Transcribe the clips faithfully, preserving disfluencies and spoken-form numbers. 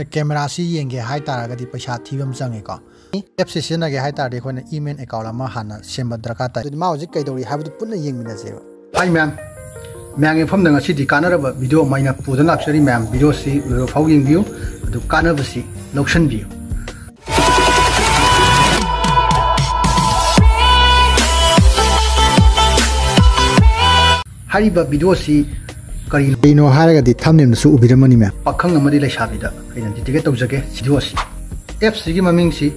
ꯀꯦꯃꯦꯔꯥꯁꯤ ꯌꯦꯡꯒꯦ ꯍꯥꯏ ꯇꯥꯔꯒꯗꯤ ꯄꯩꯁꯥ ꯊꯤꯕ ꯑꯃ ꯆꯪꯉꯦꯀꯣ꯫ ꯑꯦꯞꯁꯤ ꯁꯤꯖꯤꯟꯅꯒꯦ ꯍꯥꯏ ꯇꯥꯔꯗꯤ ꯑꯩꯈꯣꯏꯅ ꯏꯃꯦꯜ ꯑꯦꯀꯥꯎꯟ ꯑꯃ ꯍꯥꯟꯅ ꯁꯦꯝꯕ ꯗꯔꯀꯥꯔ ꯇꯥꯏ꯫ ꯑꯗꯨꯗꯤ ꯃꯥ ꯍꯧꯖꯤꯛ ꯀꯩꯗꯧꯔꯤ ꯍꯥꯏꯕꯗꯨ ꯄꯨꯟꯅ ꯌꯦꯡꯃꯤꯟꯅꯁꯦꯕ꯫ ꯍꯥꯏ ꯃꯌꯥꯝ, ꯃꯌꯥꯝꯒꯤ ꯃꯐꯝꯗ ꯉꯁꯤꯗꯤ ꯀꯥꯟꯅꯔꯕ ꯚꯤꯗꯤꯑꯣ ꯑꯃ ꯑꯩꯅ ꯄꯨꯗꯨꯅ ꯂꯥꯛꯆꯔꯤ꯫ ꯃꯌꯥꯝ ꯚꯤꯗꯤꯑꯣꯁꯤ ꯂꯣꯏꯕ ꯐꯥꯎ ꯌꯦꯡꯕꯤꯌꯨ, ꯑꯗꯨ ꯀꯥꯟꯅꯕꯁꯤ ꯂꯧꯁꯤꯟꯕꯤꯌꯨ꯫ ꯍꯥꯏꯔꯤꯕ ꯚꯤꯗꯤꯑꯣꯁꯤ ꯀꯔꯤꯅꯣ ꯍꯥꯏꯔꯒꯗꯤ ꯊꯝꯅꯦꯝꯅꯁꯨ ꯎꯕꯤꯔꯝꯃꯅꯤ ꯃꯌꯥꯝ꯫ ꯄꯥꯈꯪ ꯑꯃꯗꯤ ꯂꯩꯁꯥꯕꯤꯗ ꯑꯩꯅ ꯗꯤꯗꯤꯀꯦꯠ ꯇꯧꯖꯒꯦ ꯚꯤꯗꯤꯑꯣꯁꯤ꯫ ꯑꯦꯞꯁꯤꯒꯤ ꯃꯃꯤꯡꯁꯤ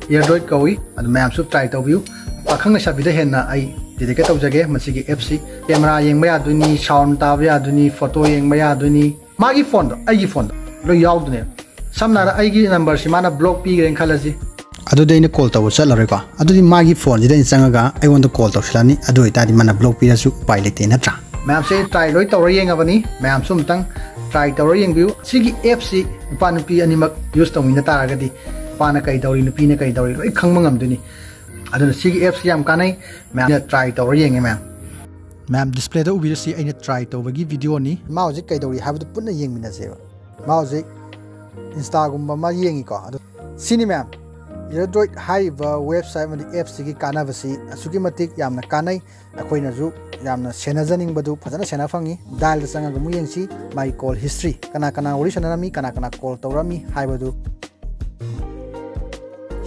AirDroid ꯀꯧꯏ, ꯑꯗꯨ ꯃꯌꯥꯝꯁꯨ ꯇ꯭ꯔꯥꯏ ꯇꯧꯕꯤꯌꯨ꯫ ꯄꯥꯈꯪ ꯂꯩꯁꯥꯕꯤꯗ ꯍꯦꯟꯅ ꯑꯩ ꯗꯤꯗꯤꯀꯦꯠ ꯇꯧꯖꯒꯦ ꯃꯁꯤꯒꯤ ꯑꯦꯞꯁꯤ꯫ ꯀꯦꯃꯦꯔꯥ ꯌꯦꯡꯕ ꯌꯥꯗꯣꯏꯅꯤ, ꯁꯥꯎꯟ ꯇꯥꯕ ꯌꯥꯗꯣꯏꯅꯤ, ꯐꯣꯇꯣ ꯌꯦꯡꯕ ꯌꯥꯗꯣꯏꯅꯤ꯫ ꯃꯥꯒꯤ ꯐꯣꯟꯗꯣ, ꯑꯩꯒꯤ ꯐꯣꯟꯗꯣ ꯂꯣꯏ ꯌꯥꯎꯗꯣꯏꯅꯦ꯫ ꯁꯝꯅ ꯍꯥꯏꯔꯕꯗ ꯑꯩꯒꯤ ꯅꯝꯕꯔꯁꯤ ꯃꯥꯅ ꯕ꯭ꯂꯣꯛ ꯄꯤꯈ꯭ꯔꯦꯅ ꯈꯜꯂꯁꯤ꯫ ꯑꯗꯨꯗꯤ ꯑꯩꯅ ꯀꯣꯜ ꯇꯧꯕ ꯆꯠꯂꯔꯣꯏꯀꯣ꯫ ꯑꯗꯨꯗꯤ ꯃꯥꯒꯤ ꯐꯣꯟꯁꯤꯗ ꯑꯩꯅ ꯆꯪꯉꯒ ꯑꯩꯉꯣꯟꯗ ꯀꯣꯜ ꯇꯧꯁꯤꯜꯂꯅꯤ꯫ ꯑꯗꯨ ꯑꯣꯏꯇꯥꯔꯗꯤ ꯃꯥꯅ ꯕ꯭ꯂꯣꯛ ꯄꯤꯔꯁꯨ ꯎꯄꯥꯏ ꯂꯩꯇꯦ, ꯅꯠꯇ꯭ꯔꯥ? ꯃꯌꯥꯝꯁꯦ ꯇ꯭ꯔꯥꯏ ꯂꯣꯏ ꯇꯧꯔ ꯌꯦꯡꯉꯕꯅꯤ꯫ ꯃꯌꯥꯝꯁꯨ ꯑꯃꯨꯛꯇꯪ ꯇ꯭ꯔꯥꯏ ꯇꯧꯔ ꯌꯦꯡꯕꯤꯌꯨ꯫ ꯁꯤꯒꯤ ꯑꯦꯞꯁꯤ ꯅꯨꯄꯥ ꯅꯨꯄꯤ ꯑꯅꯤꯃꯛ ꯌꯨꯁ ꯇꯧꯃꯤꯟꯅ ꯇꯥꯔꯒꯗꯤ ꯅꯨꯄꯥꯅ ꯀꯩ ꯇꯧꯔꯤ, ꯅꯨꯄꯤꯅ ꯀꯩ ꯇꯧꯔꯤ ꯂꯣꯏ ꯈꯪꯕ ꯉꯝꯗꯣꯏꯅꯤ꯫ ꯑꯗꯨꯅ ꯁꯤꯒꯤ ꯑꯦꯞꯁꯤ ꯌꯥꯝ ꯀꯥꯟꯅꯩ꯫ ꯃꯌꯥꯝꯅ ꯇ꯭ꯔꯥꯏ ꯇꯧꯔ ꯌꯦꯡꯉꯦ ꯃꯌꯥꯝ꯫ ꯃꯌꯥꯝ ꯗꯤꯁꯄ꯭ꯂꯦꯗ ꯎꯕꯤꯔꯁꯤ ꯑꯩꯅ ꯇ꯭ꯔꯥꯏ ꯇꯧꯕꯒꯤ ꯚꯤꯗꯤꯑꯣꯅꯤ꯫ ꯃꯥ ꯍꯧꯖꯤꯛ ꯀꯩꯗꯧꯔꯤ ꯍꯥꯏꯕꯗꯨ ꯄꯨꯟꯅ ꯌꯦꯡꯃꯤꯟꯅꯁꯦꯕ꯫ ꯃꯥ ꯍꯧꯖꯤꯛ ꯏꯟꯁꯇꯥꯒꯨꯝꯕ ꯑꯃ ꯌꯦꯡꯉꯤꯀꯣ꯫ ꯑꯗꯨ ꯁꯤꯅꯤ ꯃꯌꯥꯝ, AirDroid ꯍꯥꯏꯔꯤꯕ ꯋꯦꯕꯁꯥꯏꯠ ꯑꯃꯗꯤ ꯑꯦꯞꯁꯤꯒꯤ ꯀꯥꯟꯅꯕꯁꯤ ꯑꯁꯨꯛꯀꯤ ꯃꯇꯤꯛ ꯌꯥꯝꯅ ꯀꯥꯟꯅꯩ꯫ ꯑꯩꯈꯣꯏꯅꯁꯨ ꯌꯥꯝꯅ ꯁꯦꯟꯅꯖꯅꯤꯡꯕꯗꯨ ꯐꯖꯅ ꯁꯦꯟꯅ ꯐꯪꯉꯤ꯫ ꯗꯥꯏꯜꯗ ꯆꯪꯉꯒ ꯑꯃꯨꯛ ꯌꯦꯡꯁꯤ, ꯃꯥꯒꯤ ꯀꯣꯜ ꯍꯤꯁꯇ꯭ꯔꯤ, ꯀꯅꯥ ꯀꯅꯥ ꯋꯥꯔꯤ ꯁꯥꯟꯅꯔꯝꯃꯤ, ꯀꯅꯥ ꯀꯅꯥ ꯀꯣꯜ ꯇꯧꯔꯝꯃꯤ ꯍꯥꯏꯕꯗꯨ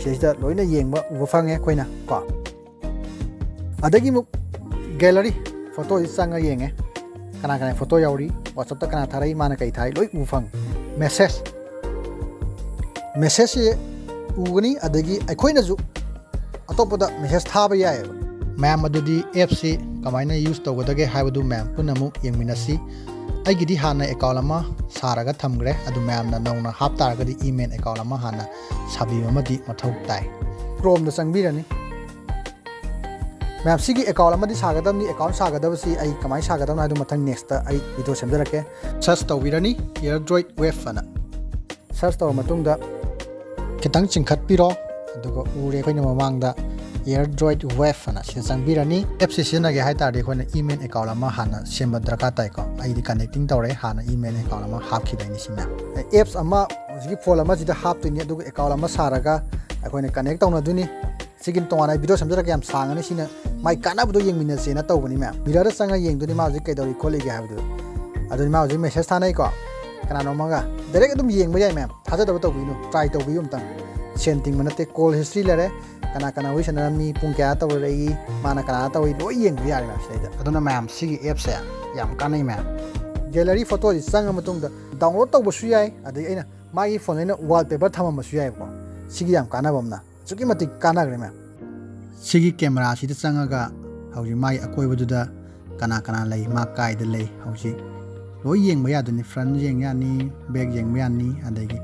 ꯁꯤꯗꯩꯁꯤꯗ ꯂꯣꯏꯅ ꯌꯦꯡꯕ ꯎꯕ ꯐꯪꯉꯦ ꯑꯩꯈꯣꯏꯅ ꯀꯣ꯫ ꯑꯗꯒꯤ ꯑꯃꯨꯛ ꯒꯦꯂꯔꯤ, ꯐꯣꯇꯣꯁꯤ ꯆꯪꯉ ꯌꯦꯡꯉꯦ, ꯀꯅꯥ ꯀꯅꯥ ꯐꯣꯇꯣ ꯌꯥꯎꯔꯤ, WhatsAppꯇ ꯀꯅꯥ ꯊꯥꯔꯛꯏ, ꯃꯥꯅ ꯀꯩ ꯊꯥꯔꯛꯏ, ꯂꯣꯏ ꯎꯕ ꯐꯪꯉꯤ꯫ ꯃꯦꯁꯦꯖ, ꯃꯦꯁꯦꯖꯁꯦ ꯎꯒꯅꯤ, ꯑꯗꯒꯤ ꯑꯩꯈꯣꯏꯅꯁꯨ ꯑꯇꯣꯞꯄꯗ ꯃꯦꯁꯦꯖ ꯊꯥꯕ ꯌꯥꯏꯑꯕ꯫ ꯃꯌꯥꯝ, ꯑꯗꯨꯗꯤ ꯑꯦꯞꯁꯤ ꯀꯃꯥꯏꯅ ꯌꯨꯁ ꯇꯧꯒꯗꯒꯦ ꯍꯥꯏꯕꯗꯨ ꯃꯌꯥꯝ ꯄꯨꯟꯅ ꯑꯃꯨꯛ ꯌꯦꯡꯃꯤꯟꯅꯁꯤ꯫ ꯑꯩꯒꯤꯗꯤ ꯍꯥꯟꯅ ꯑꯦꯀꯥꯎꯟ ꯑꯃ ꯁꯥꯔꯒ ꯊꯝꯈ꯭ꯔꯦ, ꯑꯗꯨ ꯃꯌꯥꯝꯅ ꯅꯧꯅ ꯍꯥꯞ ꯇꯥꯔꯒꯗꯤ ꯏꯃꯦꯜ ꯑꯦꯀꯥꯎꯟ ꯑꯃ ꯍꯥꯟꯅ ꯁꯥꯕꯤꯕ ꯑꯃꯗꯤ ꯃꯊꯧ ꯇꯥꯏ꯫ ꯀ꯭ꯔꯣꯝꯗ ꯆꯪꯕꯤꯔꯅꯤ꯫ ꯃꯌꯥꯝ, ꯁꯤꯒꯤ ꯑꯦꯀꯥꯎꯟ ꯑꯃꯗꯤ ꯁꯥꯒꯗꯕꯅꯤ꯫ ꯑꯦꯀꯥꯎꯟ ꯁꯥꯒꯗꯕꯁꯤ ꯑꯩ ꯀꯃꯥꯏꯅ ꯁꯥꯒꯗꯕꯅꯣ ꯍꯥꯏꯗꯣ ꯃꯊꯪ ꯅꯦꯛꯁꯇ ꯑꯩ ꯚꯤꯗꯤꯑꯣ ꯁꯦꯝꯖꯔꯛꯀꯦ꯫ ꯁꯔꯆ ꯇꯧꯕꯤꯔꯅꯤ, AirDroid ꯋꯦꯕ ꯑꯅ꯫ ꯁꯔꯆ ꯇꯧꯔ ꯃꯇꯨꯡꯗ ꯈꯤꯇꯪ ꯆꯤꯡꯈꯠꯄꯤꯔꯣ, ꯑꯗꯨꯒ ꯎꯔꯦ ꯑꯩꯈꯣꯏꯅ ꯃꯃꯥꯡꯗ AirDroid ꯋꯦꯕ ꯑꯅ ꯁꯤꯗ ꯆꯪꯕꯤꯔꯅꯤ꯫ ꯑꯦꯞꯁꯤ ꯁꯤꯖꯤꯟꯅꯒꯦ ꯍꯥꯏ ꯇꯥꯔꯗꯤ ꯑꯩꯈꯣꯏꯅ ꯏꯃꯦꯜ ꯑꯦꯀꯥꯎꯟ ꯑꯃ ꯍꯥꯟꯅ ꯁꯦꯝꯕ ꯗꯔꯀꯥꯔ ꯇꯥꯏꯀꯣ꯫ ꯑꯩꯗꯤ ꯀꯅꯦꯛꯇꯤꯡ ꯇꯧꯔꯦ, ꯍꯥꯟꯅ ꯏꯃꯦꯜ ꯑꯦꯀꯥꯎꯟ ꯑꯃ ꯍꯥꯞꯈꯤꯕꯩꯅꯤ ꯁꯤ ꯃꯌꯥꯝ꯫ ꯑꯦꯞꯁ ꯑꯃ ꯍꯧꯖꯤꯛꯀꯤ ꯐꯣꯟ ꯑꯃꯁꯤꯗ ꯍꯥꯞꯇꯣꯏꯅꯤ, ꯑꯗꯨꯒ ꯑꯦꯀꯥꯎꯟ ꯑꯃ ꯁꯥꯔꯒ ꯑꯩꯈꯣꯏꯅ ꯀꯅꯦꯛ ꯇꯧꯅꯗꯣꯏꯅꯤ꯫ ꯁꯤꯒꯤ ꯇꯣꯉꯥꯟꯅ ꯑꯩ ꯚꯤꯗꯤꯑꯣ ꯁꯦꯝꯖꯔꯒ ꯌꯥꯝ ꯁꯥꯡꯉꯅꯤ, ꯁꯤꯅ ꯃꯥꯏ ꯀꯥꯟꯅꯕꯗꯣ ꯌꯦꯡꯃꯤꯟꯅꯁꯦꯅ ꯇꯧꯕꯅꯤ ꯃꯌꯥꯝ꯫ ꯃꯤꯔꯔꯗ ꯆꯪꯉ ꯌꯦꯡꯗꯣꯏꯅꯤ ꯃꯥ ꯍꯧꯖꯤꯛ ꯀꯩꯗꯧꯔꯤ ꯈꯣꯠꯂꯤꯒꯦ ꯍꯥꯏꯕꯗꯨ꯫ ꯑꯗꯨꯅꯤ ꯃꯥ ꯍꯧꯖꯤꯛ ꯃꯦꯁꯦꯖ ꯊꯥꯅꯩꯀꯣ, ꯀꯅꯥꯅꯣꯝꯃꯒ ꯗꯥꯏꯔꯦꯛ ꯑꯗꯨꯝ ꯌꯦꯡꯕ ꯌꯥꯏ ꯃꯌꯥꯝ꯫ ꯊꯥꯖꯗꯕ ꯇꯧꯕꯤꯒꯅꯨ, ꯇ꯭ꯔꯥꯏ ꯇꯧꯕꯤꯌꯨ ꯑꯝꯇꯪ꯫ ꯁꯦꯟ ꯇꯤꯡꯕ ꯅꯠꯇꯦ, ꯀꯣꯜ ꯍꯤꯁꯇ꯭ꯔꯤ ꯂꯩꯔꯦ, ꯀꯅꯥ ꯀꯅꯥ ꯋꯥꯔꯤ ꯁꯥꯟꯅꯔꯝꯃꯤ, ꯄꯨꯡ ꯀꯌꯥ ꯇꯧꯔꯛꯏ, ꯃꯥꯅ ꯀꯅꯥ ꯇꯧꯏ, ꯂꯣꯏ ꯌꯦꯡꯕ ꯌꯥꯔꯦ ꯃꯌꯥꯝ ꯁꯤꯗꯩꯗ꯫ ꯑꯗꯨꯅ ꯃꯌꯥꯝ ꯁꯤꯒꯤ ꯑꯦꯞꯁꯦ ꯌꯥꯝ ꯀꯥꯟꯅꯩ ꯃꯌꯥꯝ꯫ ꯒꯦꯂꯔꯤ ꯐꯣꯇꯣꯁꯤ ꯆꯪꯉ ꯃꯇꯨꯡꯗ ꯗꯥꯎꯟꯂꯣꯗ ꯇꯧꯕꯁꯨ ꯌꯥꯏ, ꯑꯗꯒꯤ ꯑꯩꯅ ꯃꯥꯒꯤ ꯐꯣꯟ ꯑꯩꯅ ꯋꯥꯜ ꯄꯦꯄꯔ ꯊꯝꯃꯝꯕꯁꯨ ꯌꯥꯏꯕꯀꯣ꯫ ꯁꯤꯒꯤ ꯌꯥꯝ ꯀꯥꯟꯅꯕ ꯑꯃꯅ ꯑꯁꯨꯛꯀꯤ ꯃꯇꯤꯛ ꯀꯥꯟꯅꯈ꯭ꯔꯦ ꯃꯌꯥꯝ꯫ ꯁꯤꯒꯤ ꯀꯦꯃꯦꯔꯥꯁꯤꯗ ꯆꯪꯉꯒ ꯍꯧꯖꯤꯛ ꯃꯥꯒꯤ ꯑꯀꯣꯏꯕꯗꯨꯗ ꯀꯅꯥ ꯀꯅꯥ ꯂꯩ, ꯃꯥ ꯀꯥꯏꯗ ꯂꯩ, ꯍꯧꯖꯤꯛ ꯂꯣꯏ ꯌꯦꯡꯕ ꯌꯥꯗꯣꯏꯅꯤ꯫ ꯐ꯭ꯔꯟ ꯌꯦꯡ ꯌꯥꯅꯤ, ꯕꯦꯛ ꯌꯦꯡꯕ ꯌꯥꯅꯤ, ꯑꯗꯒꯤ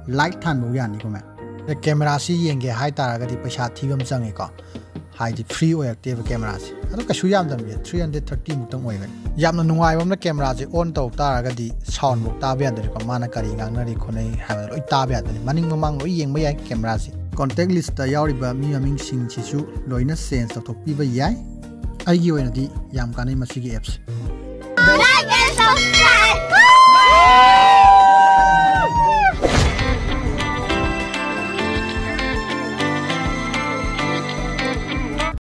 ꯂꯥꯏꯠ ꯊꯥꯟꯕ ꯌꯥꯅꯤꯀꯣ ꯃꯌꯥꯝ꯫ ꯑꯗ ꯀꯦꯃꯦꯔꯥꯁꯤ ꯌꯦꯡꯒꯦ ꯍꯥꯏ ꯇꯥꯔꯒꯗꯤ ꯄꯩꯁꯥ ꯊꯤꯕ ꯑꯃ ꯆꯪꯉꯤꯀꯣ, ꯍꯥꯏꯗꯤ ꯐ꯭ꯔꯤ ꯑꯣꯏꯔꯛꯇꯦꯕ ꯀꯦꯃꯦꯔꯥꯁꯦ꯫ ꯑꯗꯣ ꯀꯩꯁꯨ ꯌꯥꯝꯗꯕꯅꯤ, ꯊ꯭ꯔꯤ ꯍꯟꯗ꯭ꯔꯦꯠ ꯊꯥꯔꯇꯤ ꯃꯨꯛꯇꯪ ꯑꯣꯏꯕꯅꯤ꯫ ꯌꯥꯝꯅ ꯅꯨꯡꯉꯥꯏꯕ ꯑꯃꯅ ꯀꯦꯃꯦꯔꯥꯁꯦ ꯑꯣꯟ ꯇꯧ ꯇꯥꯔꯒꯗꯤ ꯁꯥꯎꯟꯐꯧ ꯇꯥꯕ ꯌꯥꯗꯣꯏꯅꯤꯀꯣ, ꯃꯥꯅ ꯀꯔꯤ ꯉꯥꯡꯅꯔꯤ ꯈꯣꯠꯅꯔꯤ ꯍꯥꯏꯕꯗꯣ ꯂꯣꯏ ꯇꯥꯕ ꯌꯥꯗꯣꯏꯅꯤ꯫ ꯃꯅꯤꯡ ꯃꯃꯥꯡ ꯂꯣꯏ ꯌꯦꯡꯕ ꯌꯥꯏ ꯀꯦꯃꯦꯔꯥꯁꯦ꯫ ꯀꯣꯟꯇꯦꯛ ꯂꯤꯁꯇ ꯌꯥꯎꯔꯤꯕ ꯃꯤ ꯃꯃꯤꯡꯁꯤꯡꯁꯤꯁꯨ ꯂꯣꯏꯅ ꯆꯦꯟꯖ ꯇꯧꯊꯣꯛꯄꯤꯕ ꯌꯥꯏ꯫ ꯑꯩꯒꯤ ꯑꯣꯏꯅꯗꯤ ꯌꯥꯝ ꯀꯥꯟꯅꯩ ꯃꯁꯤꯒꯤ ꯑꯦꯞꯁꯦ꯫ Like and subscribe.